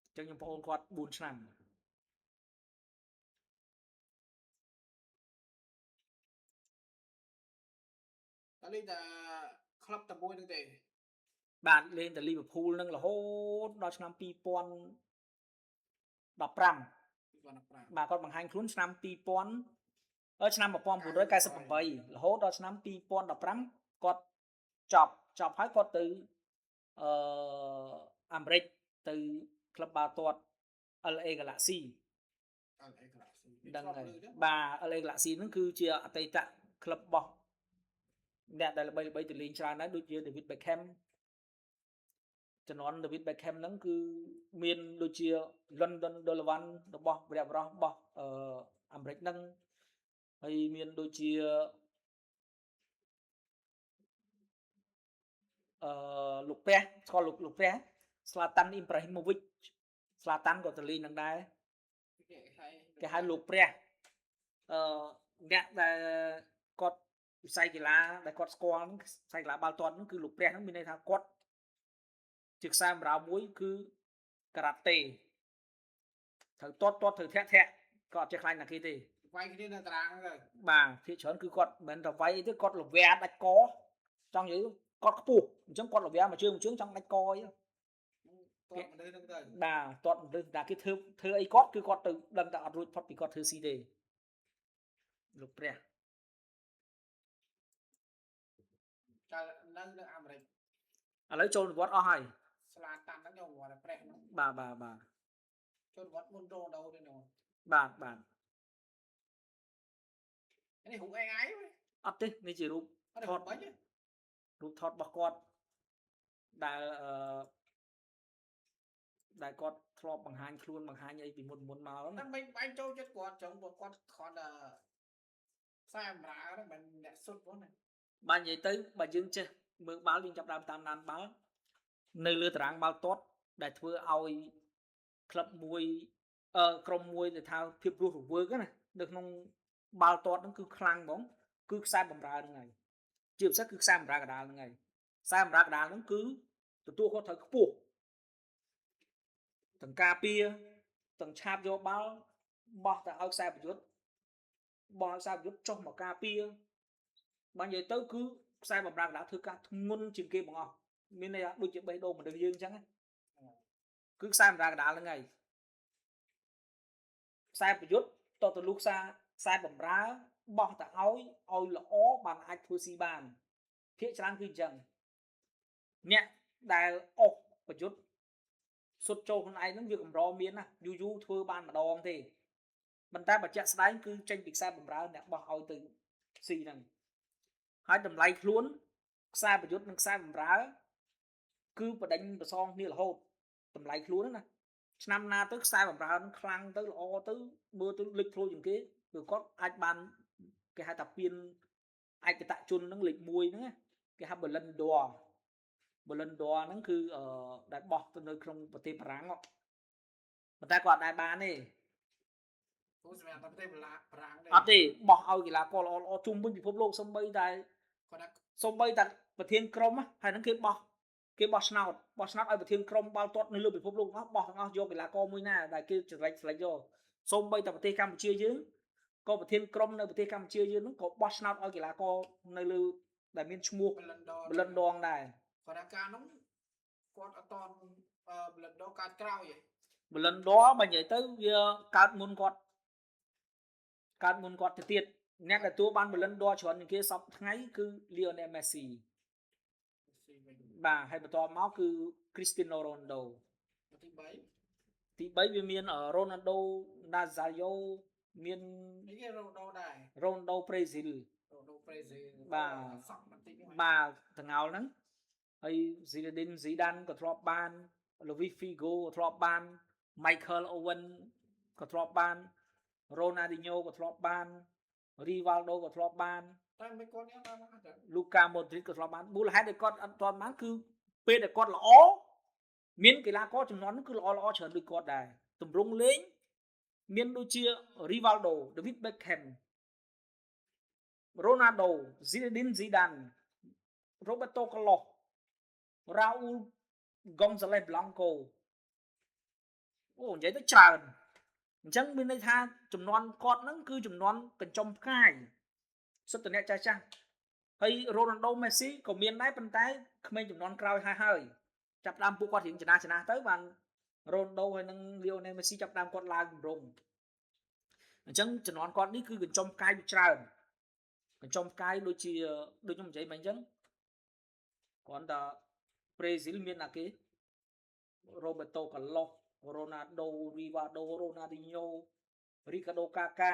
S2: អញ្ចឹងខ្ញុំប្អូនគាត់4ឆ្នាំ
S1: តើលេងតែក្លឹបតែមួយនឹងទេ
S2: បាទលេងតែលីវើពូលនឹងរហូតដល់ឆ្នាំ2015
S1: 2015
S2: បាទគាត់បង្ហាញខ្លួនឆ្នាំ2000អឺឆ្នាំ1998រហូតដល់ឆ្នាំ2015គាត់ចប់ចប់ហើយគាត់ទៅអឺអាមេរិកទៅក្លឹបបាល់ទាត់ LA Galaxy
S1: LA Galaxy
S2: ដឹងហើយបាទ LA Galaxy ហ្នឹងគឺជាអតីតក្លឹបរបស់អ្នកដែលល្បីៗទៅលេងច្រើនដែរដូចជា David Beckham ជំនាន់ David Beckham ហ្នឹងគឺមានដូចជា London Donovan របស់វីរៈបុរសរបស់អឺអាមេរិកហ្នឹងហើយមានដូចជាអឺលោកព្រះស្គាល់លោកលោកព្រះស្លាតាន់អ៊ីប្រាហ៊ីម៉ូវិចស្លាតាន់ក៏ទៅលេងហ្នឹងដែរ
S1: គេហៅ
S2: គេហៅលោកព្រះអឺអ្នកដែលគាត់វិស័យកីឡាដែលគាត់ស្គាល់ហ្នឹងវិស័យកីឡាបាល់ទាត់ហ្នឹងគឺលោកព្រះហ្នឹងមានន័យថាគាត់ជាខ្សែបម្រើមួយគឺការ៉ាតេត្រូវទាត់ទាត់ត្រូវធាក់ធាក់ក៏អត់ចេះខ្លាចណាគេទេ
S1: វាយគ្នានៅតារាងហ្នឹងទៅ
S2: បាទភាគច្រើនគឺគាត់មិនមែនតែវាយអីទេគាត់លវែដាច់កចង់និយាយគាត់ខ្ពស់អញ្ចឹងគាត់លវែមួយជើងមួយជើងចង់ដាច់កអី
S1: ទាត់មនុស្សហ្នឹងទៅ
S2: បាទទាត់មនុស្សតែគេធ្វើធ្វើអីគាត់គឺគាត់ទៅដឹងតែអត់រួចផុតពីគាត់ធ្វើស៊ីទេលោកព្រះ
S1: កាលនៅនៅអាមេរិក
S2: ឥឡូវចូលនិវត្តន៍អស់ហើយ
S1: ស្លាតាន់ហ្នឹងយកមកតែប្រេះហ្នឹង
S2: បាទបាទបាទ
S1: ចូលវត្តមុនរ៉ូដូទេនោះ
S2: បាទបាទ
S1: នេះរូប AI ហ៎
S2: អត់ទេនេះជារូប
S1: អត់រូបបាញ់
S2: រូបថតរបស់គាត់ដែលអឺដែលគាត់ធ្លាប់បង្ហាញខ្លួនបង្ហាញអីពីមុនមុនមក
S1: តែ
S2: ណា
S1: មិនបាញ់ចូលចិត្តគាត់ចឹងព្រោះគាត់គ្រាន់តែខ្សែអំរើហ្នឹងមិនអ្នកសុទ្ធផងណា
S2: បាទនិយាយទៅបើយើងចេះមើលបាល់យើងចាប់ដើមតាមដានបាល់នៅលើតារាងបាល់ទាត់ដែលធ្វើឲ្យក្លឹបមួយអឺក្រុមមួយដែលថាភាពរស់រវើកណានៅក្នុងបាល់ទាត់ហ្នឹងគឺខ្លាំងហ្មងគឺខ្សែបំរើហ្នឹងហើយជាពិសេសគឺខ្សែបំរើកណ្ដាលហ្នឹងហើយខ្សែបំរើកណ្ដាលហ្នឹងគឺទទួលខុសត្រូវខ្ពស់ទាំងការពារទាំងឆាបយកបាល់បោះទៅឲ្យខ្សែប្រយុទ្ធបោះឲ្យខ្សែប្រយុទ្ធចុះមកការពារ បើនិយាយទៅគឺខ្សែបម្រើកណ្ដាលធ្វើការធ្ងន់ជាងគេបង្អស់មានន័យថាដូចជាបេះដូងមនុស្សយើងអញ្ចឹងណាគឺខ្សែបម្រើកណ្ដាលហ្នឹងហើយខ្សែប្រយុទ្ធតទៅលុះខ្សែខ្សែបម្រើបោះទៅឲ្យឲ្យល្អបានអាចធ្វើស៊ីបានភាគច្រើនគឺអញ្ចឹងអ្នកដែលអុសប្រយុទ្ធសុទ្ធចូលខ្លួនឯងហ្នឹងវាកម្រមានណាយូរយូរធ្វើបានម្ដងទេប៉ុន្តែបើជាក់ស្ដែងគឺចេញពីខ្សែបម្រើអ្នកបោះឲ្យទៅស៊ីហ្នឹង ហើយតម្លៃខ្លួនខ្សែប្រយុទ្ធនិងខ្សែបម្រើគឺបដិញប្រសងគ្នារហូតតម្លៃខ្លួនហ្នឹងណាឆ្នាំណាទៅខ្សែបម្រើហ្នឹងខ្លាំងទៅល្អទៅមើលទៅលេចធ្លោជាងគេគឺគាត់អាចបានគេហៅថាពៀនឯកតជនហ្នឹងលេខ1ហ្នឹងណាគេហៅ Ballon d'Or Ballon d'Or ហ្នឹងគឺអឺដែលបោះទៅនៅក្នុងប្រទេសបារាំងហ៎ប៉ុន្តែគាត់អត់ដែលបានទេ
S1: ព្រោះសម្រាប់តែប្រទេសបារាំងទេ
S2: អត់ទេបោះឲ្យកីឡាករល្អៗជុំវិញពិភពលោកសំបីតែ
S1: គាត់ថា
S2: សូម្បីតែប្រធានក្រុមហើយហ្នឹងគេបោះគេបោះឆ្នោតបោះឆ្នោតឲ្យប្រធានក្រុមបាល់ទាត់នៅលើពិភពលោកទាំងអស់បោះទាំងអស់យកកីឡាករមួយណាដែលគេចរិចស្លេចយកសូម្បីតែប្រទេសកម្ពុជាយើងក៏ប្រធានក្រុមនៅប្រទេសកម្ពុជាយើងហ្នឹងក៏បោះឆ្នោតឲ្យកីឡាករនៅលើដែលមានឈ្មោះ
S1: Ballon d'Or
S2: Ballon d'Or ដែរ
S1: គាត់ថាការនោះគាត់អត់តន់ Ballon d'Or កើតក្រោយឯង
S2: Ballon d'Or បើនិយាយទៅវាកើតមុនគាត់កើតមុនគាត់ទៅទៀតអ្នកដែលទទួលបាន Ballon d'Or ច្រើនជាងគេសពថ្ងៃគឺ Lionel Messi
S1: ស៊ីវិញ
S2: បាទហើយបន្ទាប់មកគឺ Cristiano Ronaldo
S1: ទី3
S2: ទី3វាមាន Ronaldo Nazario មាន
S1: នេះគេរ៉ូដូដែរ
S2: រ៉ូណាល់ដូប្រេស៊ីល
S1: រ៉ូដូប្រេស៊ីល
S2: បាទ
S1: សក់បន្តិចហ្នឹង
S2: បាទតងោលហ្នឹងហើយស៊ីឌិនស៊ីដានក៏ធ្លាប់បានលូវីហ្វីហ្គូក៏ធ្លាប់បាន Michael Owen ក៏ធ្លាប់បានរ៉ូណាឌីញ៉ូក៏ធ្លាប់បានរីវ៉ាល់ដូក៏ធ្លាប់បាន
S1: តែមិនគាត់នេះបានមកតែ
S2: លូកាម៉ូឌ្រីតក៏ធ្លាប់បានមូលហេតុដែលគាត់អត់ទាន់បានគឺពេលដែលគាត់ល្អមានកីឡាករចំនួននោះគឺល្អល្អច្រើនដូចគាត់ដែរទម្រង់លេងមានដូចជារីវ៉ាល់ដូដាវីតបេកខេមរ៉ូណាល់ដូស៊ីឌិនស៊ីដានរ៉ូបេតូកាឡូសរ៉ាអ៊ូលហ្គងសាឡេសប្លង់កូអូនិយាយទៅច្រើនអញ្ចឹងមានន័យថាចំនួនគាត់ហ្នឹងគឺចំនួនកញ្ចុំផ្កាយសុទ្ធតែអ្នកចាស់ចាស់ ហើយរ៉ូណាល់ដូមេស៊ីក៏មានដែរប៉ុន្តែក្មេងចំនួនក្រោយហើយហើយចាប់ផ្ដើមពួកគាត់រៀងចំណាស់ចំណាស់ទៅបានរ៉ូណាល់ដូហើយនិងលីអូណែលមេស៊ីចាប់ផ្ដើមគាត់ឡើងកម្រងអញ្ចឹងចំនួនគាត់នេះគឺកញ្ចុំផ្កាយវាច្រើនកញ្ចុំផ្កាយដូចជាដូចខ្ញុំនិយាយមកអញ្ចឹងគ្រាន់តែប្រេស៊ីលមានអាគេរ៉ូបេតូកាឡូសរ៉ូណាល់ដូរីវ៉ាដូរ៉ូណាល់ឌីញ៉ូរីកាដូកាកា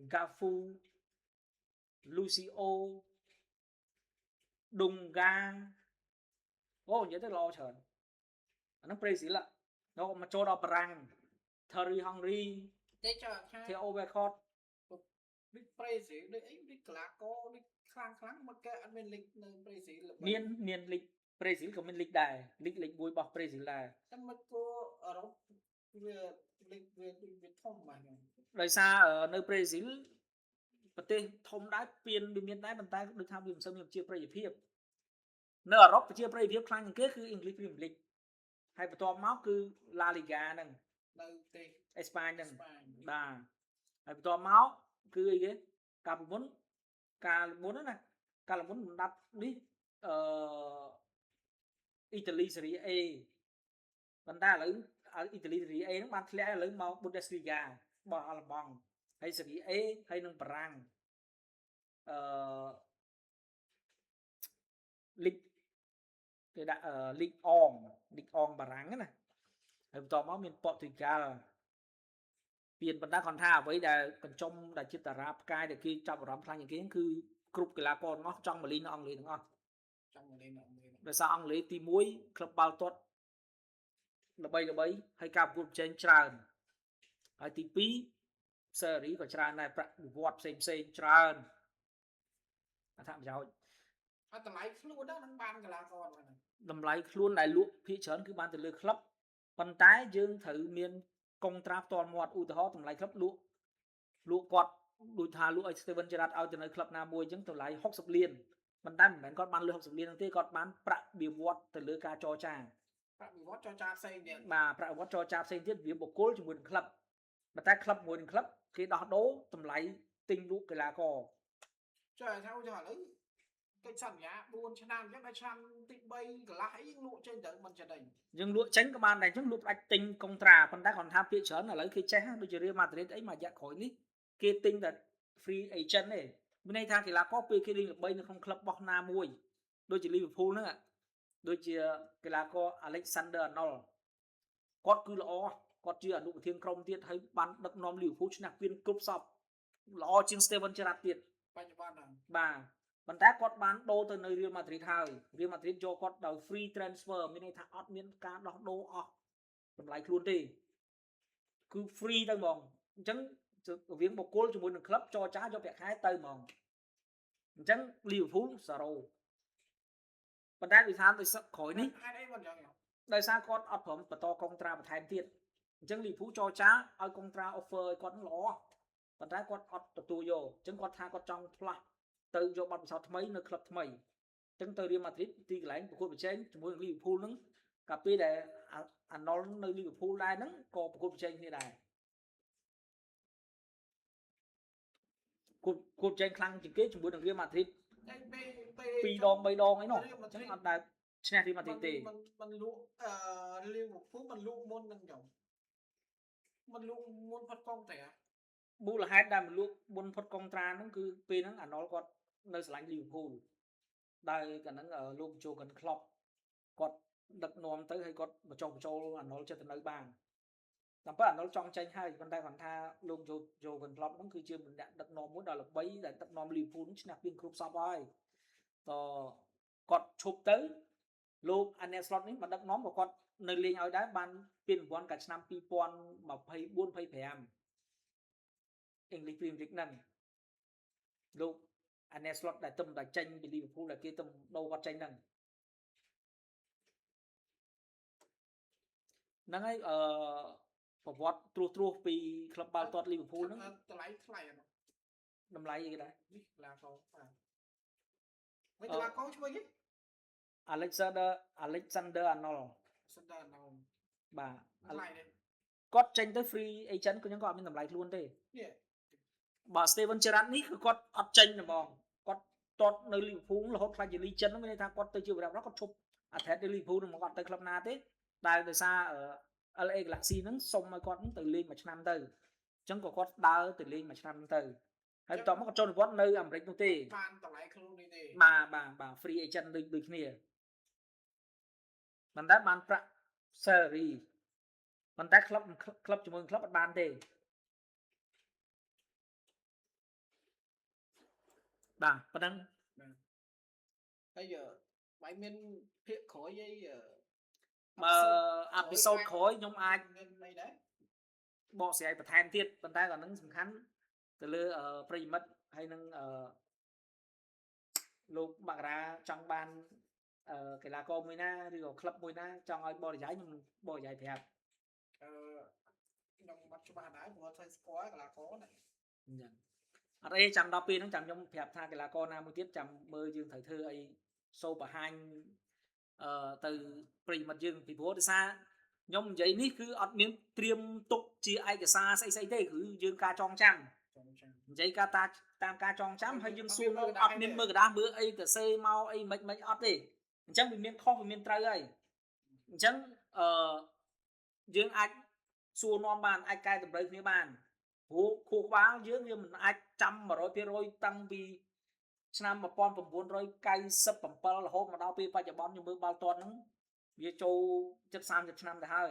S2: ហ្គាហ្វូ លូស៊ីអូឌុងហ្គាអូនិយាយទៅល្អច្រើនអាហ្នឹងប្រេស៊ីលដល់មកចូលដល់បារាំង Thierry Henry
S1: ទេចើថា
S2: Theo Walcott
S1: ដូចប្រេស៊ីលដូចអីដូចកីឡាករដូចខ្លាំងខ្លាំងមកគេអត់មានលីកនៅប្រេស៊ីលល្បី
S2: មានលីកប្រេស៊ីលក៏មានលីកដែរលីកលេខ1របស់ប្រេស៊ីលដែរ
S1: តែមកគោអឺរ៉ុបវាលីកវាដូចវាធំបាទហ្នឹង
S2: ដោយសារនៅប្រេស៊ីលប្រទេសធំដែរពៀនវាមានដែរប៉ុន្តែដូចថាវាមិនសូវមានប្រជាប្រិយភាពនៅអឺរ៉ុបប្រជាប្រិយភាពខ្លាំងជាងគេគឺ English Premier League ហើយបន្ទាប់មកគឺ La Liga ហ្នឹង
S1: នៅប្រទេស
S2: អេស្ប៉ាញហ្នឹង
S1: ស្ប៉ាញ
S2: បាទហើយបន្ទាប់មកគឺអីគេកាលពីមុនកាលមុនហ្នឹងណាកាលមុនលំដាប់នេះអឺអ៊ីតាលីសេរី A ប៉ុន្តែឥឡូវអ៊ីតាលីសេរី A ហ្នឹងបានធ្លាក់ឥឡូវមក Bundesliga របស់អាល្លឺម៉ង់ហើយសេរី A ហើយនឹងបារាំងអឺលីកគេដាក់លីកអងលីកអងបារាំងហ្នឹងណាហើយបន្ទាប់មកមានប៉ូទុយហ្គាល់ ពៀនប៉ុន្តែគាត់ថាអ្វីដែលកញ្ចុំដែលជាតារាផ្កាយដែលគេចាប់អារម្មណ៍ខ្លាំងជាងគេគឺគ្រប់កីឡាករទាំងអស់ចង់មកលេងនៅអង់គ្លេសទាំងអស់
S1: ចង់មកលេងនៅអង់គ្លេស
S2: ដោយសារអង់គ្លេសទី1ក្លឹបបាល់ទាត់ល្បីល្បីហើយការប្រកួតប្រជែងច្រើនហើយទី2សេរីក៏ច្រើនដែរប្រាក់បៀវត្សផ្សេងផ្សេងៗច្រើនអត្ថប្រយោជន៍
S1: អត់តម្លៃខ្លួនដែរនឹងបានកីឡាករហ្នឹង
S2: តម្លៃខ្លួនដែលលក់ភាគច្រើនគឺបានទៅលើក្លឹបប៉ុន្តែយើងត្រូវមានកុងត្រាផ្ទាល់មាត់ឧទាហរណ៍តម្លៃក្លឹបលក់លក់គាត់ដូចថាលក់ឲ្យ Steven Gerrard ឲ្យទៅនៅក្លឹបណាមួយអញ្ចឹងតម្លៃ60លានប៉ុន្តែមិនមែនគាត់បានលុយ60លានហ្នឹងទេគាត់បានប្រាក់បៀវត្សទៅលើការចរចា
S1: ប្រាក់វិវត្តចរចាផ្សេងទៀត
S2: បាទប្រាក់បៀវត្សចរចាផ្សេងទៀតវាបុគ្គលជាមួយនឹងក្លឹបប៉ុន្តែក្លឹបមួយនឹងក្លឹបគេដោះដូរតម្លៃទិញលក់កីឡាករ
S1: ចុះថាឧទាហរណ៍ឥឡូវកិច្ចសន្យា4ឆ្នាំអញ្ចឹងដល់ឆ្នាំទី3កន្លះអីយើងលក់ចេញទៅមិនចំណេញ
S2: យើងលក់ចេញក៏បានដែរអញ្ចឹងលក់ផ្ដាច់ទិញកុងត្រាប៉ុន្តែគាត់ថាភាគច្រើនឥឡូវគេចេះដូចជា Real Madrid អីមួយរយៈក្រោយនេះគេទិញតែ free agent ទេមានន័យថាកីឡាករពេលគេលេងល្បីនៅក្នុងក្លឹបរបស់ណាមួយដូចជា Liverpool ហ្នឹងដូចជាកីឡាករ Alexander Arnold គាត់គឺល្អគាត់ជាអនុប្រធានក្រុមទៀតហើយបានដឹកនាំ Liverpool ឈ្នះពានគ្រប់សពល្អជាង Steven Gerrard ទៀត
S1: បច្ចុប្បន្នហ្នឹង
S2: បាទប៉ុន្តែគាត់បានដូរទៅនៅ Real Madrid ហើយ Real Madrid យកគាត់ដោយ free transfer មានន័យថាអត់មានការដោះដូរអស់តម្លៃខ្លួនទេគឺ free ទៅហ្មងអញ្ចឹងរវាងបុគ្គលជាមួយនឹងក្លឹបចរចាយកប្រាក់ខែទៅហ្មងអញ្ចឹង Liverpool 0ប៉ុន្តែដូចថាដូចក្រោយនេះ
S1: ហេតុអីមិនអញ្ចឹង
S2: ដោយសារគាត់អត់ព្រមបន្តកុងត្រាបន្ថែមទៀតអញ្ចឹង Liverpool ចរចាឲ្យកុងត្រា offer ឲ្យគាត់នឹងល្អប៉ុន្តែគាត់អត់ទទួលយកអញ្ចឹងគាត់ថាគាត់ចង់ផ្លាស់ទៅយកបទពិសោធន៍ថ្មីនៅក្លឹបថ្មីអញ្ចឹងទៅ Real Madrid ទីកន្លែងប្រកួតប្រជែងជាមួយនឹង Liverpool ហ្នឹងកាលពេលដែលអាណុលនៅ Liverpool ដែរហ្នឹងក៏ប្រកួតប្រជែងគ្នាដែរគួតគួតប្រជែងខ្លាំងជាងគេជាមួយនឹង Real Madrid
S1: តែពេលពេល
S2: 2ដង3ដងអីនោះអញ្ចឹងអត់ដែលឈ្នះ Real Madrid ទេ
S1: มันมันលក់អឺលីវើពូលมันលក់មុននឹងចឹងมันលក់មុនផុតកងតែ
S2: មូលហេតុដែលមិនលក់មុនផុតកុងត្រាហ្នឹងគឺពេលហ្នឹងអាណុលគាត់នៅស្រឡាញ់ Liverpool ដែលកាលហ្នឹងលោកជូកិនក្លុបគាត់ដឹកនាំទៅហើយគាត់បញ្ចុះបញ្ចូលអាណុលចិត្តទៅនៅបាន តាមពិតអាណុលចង់ចេញហើយប៉ុន្តែគាត់ថាលោកយោ Jurgen Klopp ហ្នឹងគឺជាម្នាក់ដឹកនាំមួយដ៏ល្បីដែលដឹកនាំ Liverpool ឈ្នះពានគ្រប់សពហើយតគាត់ឈប់ទៅលោក Arne Slot នេះមកដឹកនាំក៏គាត់នៅលេងឲ្យដែរបានពានរង្វាន់កាលឆ្នាំ2024 25 English Premier League ហ្នឹងលោក Arne Slot ដែលទំតែចេញពី Liverpool ដែលគេទំដូរគាត់ចេញហ្នឹងហ្នឹងហើយអឺប្រវត្តិត្រួសត្រាសពីក្លឹបបាល់ទាត់ Liverpool ហ្នឹង
S1: តម្លៃថ្លៃអត់
S2: តម្លៃអីគេដែរ
S1: នេះកីឡាករបាទមិនកីឡាករឈ្មោះគេ
S2: Alexander Arnold
S1: សិនដល់ណង
S2: បាទ
S1: ថ្លៃនេះ
S2: គាត់ចេញទៅ free agent គឺខ្ញុំក៏អត់មានតម្លៃខ្លួនទេ
S1: នេះ
S2: បើ Steven Gerrard នេះគឺគាត់អត់ចេញហ្មងគាត់ទាត់នៅ Liverpool រហូតខ្លាចជា legend ហ្នឹងមានន័យថាគាត់ទៅជាវីរៈគាត់ឈប់អាថេតនៅ Liverpool ហ្នឹងមកគាត់ទៅក្លឹបណាទេដែលដោយសារ LA Galaxy ហ្នឹងសុំឲ្យគាត់ទៅលេងមួយឆ្នាំទៅអញ្ចឹងក៏គាត់ដើរទៅលេងមួយឆ្នាំទៅហើយបន្ទាប់មកគាត់ចូលនិវត្តន៍នៅអាមេរិកនោះទេ
S1: បានតម្លៃខ្លួននេះទេ
S2: បាទបាទបាទ free agent ដូចដូចគ្នាប៉ុន្តែបានប្រាក់ salary ប៉ុន្តែក្លឹបក្លឹបជាមួយក្លឹបអត់បានទេបាទប៉ុណ្ណឹង
S1: ហើយបាយមានភាគក្រោយអី
S2: បើ episode ក្រោយខ្ញុំអាច
S1: មានអីដែរប
S2: កស្រាយបន្ថែមទៀតប៉ុន្តែក៏នឹងសំខាន់ទៅលើប្រិយមិត្តហើយនឹងអឺលោកមករាចង់បានកីឡាករមួយណាឬក៏ក្លឹបមួយណាចង់ឲ្យបរិយាយខ្ញុំបរិយាយប្រាប់
S1: អឺខ្ញុំបាត់ច្បាស់ដែរព្រោះធ្វើស្គាល់កីឡាករណា
S2: អញ្ចឹងអត់អីចាំដល់ពេលហ្នឹងចាំខ្ញុំប្រាប់ថាកីឡាករណាមួយទៀតចាំមើលយើងត្រូវធ្វើអីសូបង្ហាញអឺទៅប្រិយមិត្តយើងពីព្រោះដោយសារខ្ញុំនិយាយនេះគឺអត់មានត្រៀមទុកជាឯកសារស្អីស្អីទេគឺយើងការចងចាំ
S1: ចងចាំ
S2: និយាយការតាតាមការចងចាំហើយយើងសួរមកអត់មានមើលក្រដាសមើលអីទៅសេមកអីមិនមិនអត់ទេអញ្ចឹងវាមានខុសវាមានត្រូវហើយអញ្ចឹងអឺយើងអាចសួរនាំបានអាចកែតម្រូវគ្នាបានព្រោះខួរក្បាលយើងវាមិនអាចចាំ100%តាំងពីឆ្នាំ1997រហូតមកដល់ពេលបច្ចុប្បន្នខ្ញុំមើលបាល់ទាត់ហ្នឹងវាចូលជិត30ឆ្នាំទៅហើយ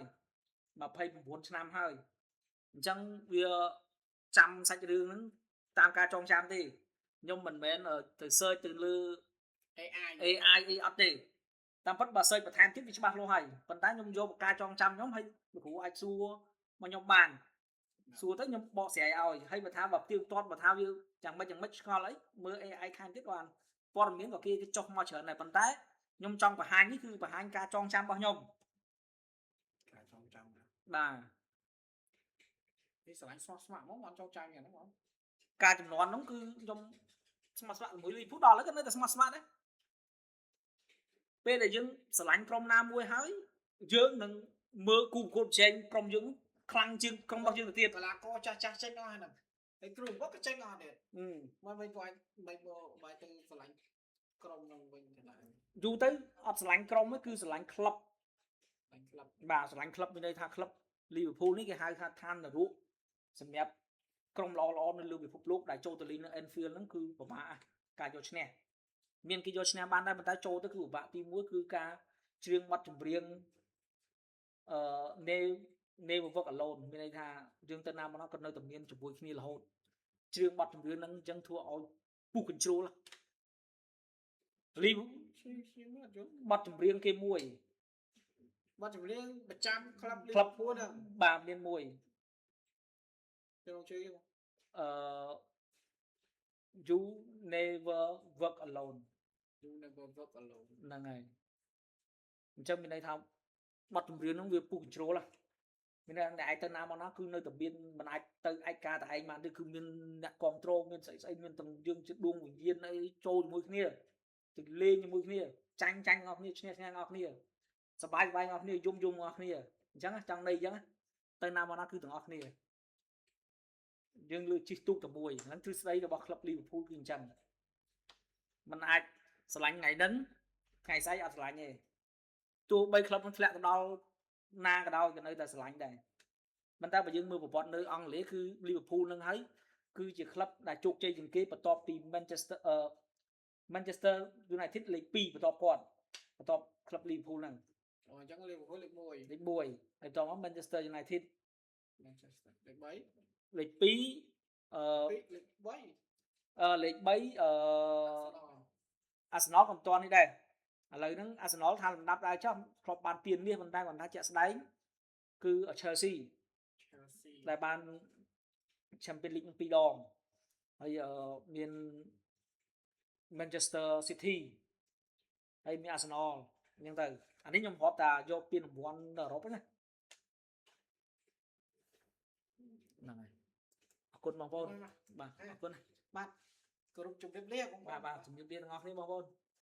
S2: 29ឆ្នាំហើយអញ្ចឹងវាចាំសាច់រឿងហ្នឹងតាមការចងចាំទេខ្ញុំមិនមែនទៅ search ទៅលើ
S1: AI
S2: AI អីអត់ទេតាមពិតបើ search បន្ថែមទៀតវាច្បាស់លាស់ហើយប៉ុន្តែខ្ញុំយកការចងចាំខ្ញុំហើយលោកគ្រូអាចសួរមកខ្ញុំបានសួរទៅខ្ញុំបកស្រាយឲ្យហើយបើថាបើផ្ទៀងផ្ទាត់បើថាវាយ៉ាងម៉េចយ៉ាងម៉េចឆ្ងល់អីមើល AI ខាងទៀតបានព័ត៌មានក៏គេចុះមកច្រើនដែរប៉ុន្តែខ្ញុំចង់បង្ហាញនេះគឺបង្ហាញការចងចាំរបស់ខ្ញុំ
S1: ការចងចាំណា
S2: បាទ
S1: នេះស្រឡាញ់ស្មោះស្ម័គ្រហ្មងអត់ចងចាំយ៉ាងហ្នឹងបង
S2: ការចំនួនហ្នឹងគឺខ្ញុំស្មោះស្ម័គ្រជាមួយលីពូដល់ហើយក៏នៅតែស្មោះស្ម័គ្រដែរពេលដែលយើងស្រឡាញ់ក្រុមណាមួយហើយយើងនឹងមើលគូប្រកួតប្រជែងក្រុមយើងខ្លាំងជាងក្រុមរបស់យើងទៅទៀត
S1: កីឡាករចាស់ចាស់ចេញអស់ហ្នឹងហើយគ្រូបង្វឹកក៏ចេញអស់ទៀតមកវិញគាត់មិនមកបាយទៅស្រឡាញ់ក្រុមហ្នឹងវិញទៅណា
S2: យូរទៅអត់ស្រឡាញ់ក្រុមទេគឺស្រឡាញ់ក្លឹប
S1: ស្រឡាញ់ក្លឹប
S2: បាទស្រឡាញ់ក្លឹបមានន័យថាក្លឹប Liverpool នេះគេហៅថាឋាននរកសម្រាប់ក្រុមល្អៗនៅលើពិភពលោកដែលចូលទៅលេងនៅ Anfield ហ្នឹងគឺពិបាកការយកឈ្នះមានគេយកឈ្នះបានដែរប៉ុន្តែចូលទៅគឺពិបាកទី1គឺការច្រៀងបទចម្រៀងអឺ Never Walk Alone មានន័យថាយើងទៅណាមកណាក៏នៅតែមានជាមួយគ្នារហូតច្រៀងបទចម្រៀងហ្នឹងអញ្ចឹងធ្វើឲ្យពុះកញ្ជ្រោលលី
S1: ឈឺឈឺមកយល់
S2: បទចម្រៀងគេមួយ
S1: បទចម្រៀងប្រចាំក្លឹប
S2: ក្លឹប
S1: Liverpool ហ្នឹង
S2: បាទមានមួយ
S1: ចូលជួយ
S2: អឺ you never work alone
S1: You never work alone
S2: ហ្នឹងហើយអញ្ចឹងមានន័យថាបទចម្រៀងហ្នឹងវាពុះកញ្ជ្រោលមានន័យថាអ្នកឯងទៅណាមកណាគឺនៅតែមានមិនអាចទៅឯកាតែឯងបានទេគឺមានអ្នកគ្រប់គ្រងមានស្អីស្អីមានទាំងយើងជាដួងវិញ្ញាណអីចូលជាមួយគ្នាទៅលេងជាមួយគ្នាចាញ់ចាញ់ងអស់គ្នាឈ្នះឈ្នះងអស់គ្នាសบายសบายងអស់គ្នាយំយំងអស់គ្នាអញ្ចឹងចង់ន័យអញ្ចឹងទៅណាមកណាគឺទាំងអស់គ្នាយើងលើជិះទូកតែមួយហ្នឹងទ្រឹស្ដីរបស់ក្លឹប Liverpool គឺអញ្ចឹងมันអាចស្រឡាញ់ថ្ងៃហ្នឹងថ្ងៃស្អែកអត់ស្រឡាញ់ទេទោះបីក្លឹបมันធ្លាក់ទៅដល់ណាក៏ដោយក៏នៅតែស្រឡាញ់ដែរប៉ុន្តែបើយើងមើលប្រវត្តិនៅអង់គ្លេសគឺ Liverpool នឹងហើយគឺជាក្លឹបដែលជោគជ័យជាងគេបន្ទាប់ពី Manchester United លេខ2បន្ទាប់គាត់បន្ទាប់ក្លឹប Liverpool ហ្នឹង
S1: អូអញ្ចឹង Liverpool លេខ1
S2: លេខ1ហើយបន្ទាប់មក Manchester United
S1: Manchester លេខ3
S2: លេខ2
S1: លេខ3
S2: អឺលេខ3អាសនលក៏មិនទាន់នេះដែរឥឡូវហ្នឹងអាសនលថាលំដាប់ដែរចុះធ្លាប់បានពានមាសប៉ុន្តែគាត់ថាជាក់ស្ដែងគឺ Chelsea
S1: Chelsea
S2: ដែលបាន Champions League នឹងពីរដងហើយមាន Manchester City ហើយមាន Arsenal អញ្ចឹងទៅអានេះខ្ញុំរាប់តាយកពានរង្វាន់នៅអឺរ៉ុបណាហ្នឹងហើយអរគុណបងប្អូនបាទអរគុណ
S1: បាទគោរពជម្រាបលាបង
S2: បាទបាទជំរាបលាទាំងអស់គ្នាបងប្អូន។